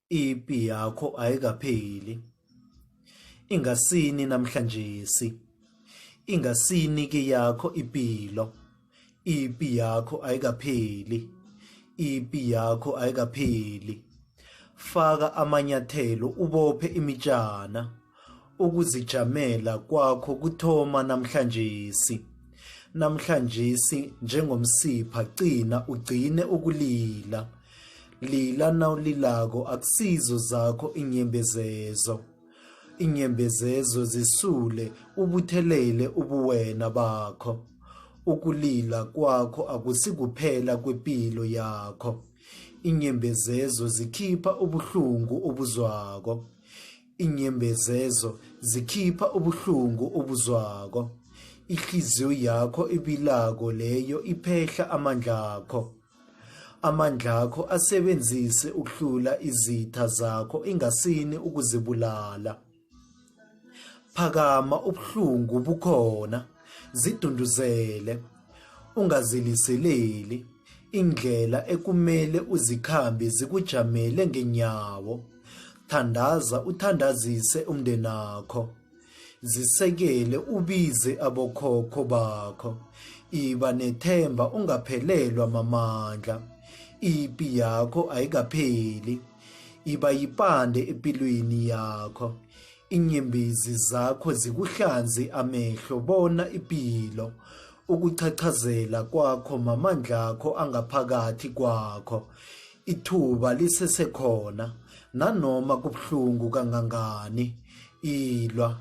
Ipi yakho ayikapheli. Ingasini namhlanjesi. Ingasini ke yakho ipilo. Ipi yakho ayikapheli. Ipi yakho ayikapheli. Faka amanyathelo ubophe imitjana. Ukuzijamela kwakho kuthoma namhlanjesi. Namhlanjesi njengomsipha qina ugcine ukulila. Lila nawulilako akusizo zakho iinyembezezo. Iinyembezezo zisule ubuthelele ubuwena bakho. Ukulila kwakho akusikuphela kwepilo yakho. Iinyembezezo zikhipha ubuhlungu obuzwako. Iinyembezezo zikhipha ubuhlungu obuzwako. Ihliziyo yakho ibilako leyo iphehla amandlakho. Amandlakho asebenzise ukuhlula izitha zakho ingasini ukuzibulala. Phakama ubuhlungu bukhona, zidunduzele, ungaziliseleli. Indlela ekumele uzikhambe zikujamele ngenyawo. Thandaza uthandazise umndenakho. Zisekele ubize abokhokho bakho. Iba nethemba ungaphelelwa mamandla. Ipi yakho ayikapheli. Iba yipande empilweni yakho. Inyembezi zakho zikuhlanze amehlo bona ipilo. Ukuchachazela kwakho mamandlakho angaphakathi kwakho. Ithuba lisesekhona nanoma kubuhlungu kangangani. Ilwa,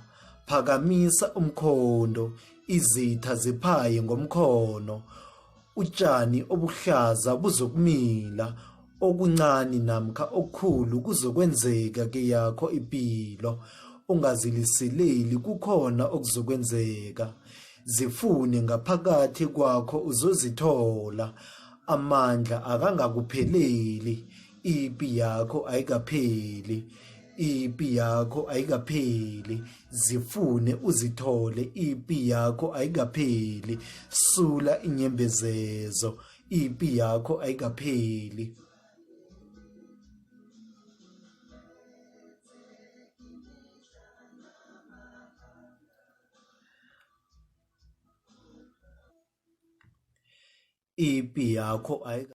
phakamisa umkhondo, izitha ziphaye ngomkhono. Utshani obuhlaza buzokumila, okuncane namkha okukhulu kuzokwenzeka keyakho ipilo. Ungaziliseleli kukhona okuzokwenzeka. Zifune ngaphakathi kwakho uzozithola. Amandla akangakupheleli, ipi yakho ayikapheli. Ipi yakho ayikapheli, zifune uzithole, ipi yakho ayikapheli. Sula inyembezezo, ipi yakho ayikapheli. Ipi yakho ayika.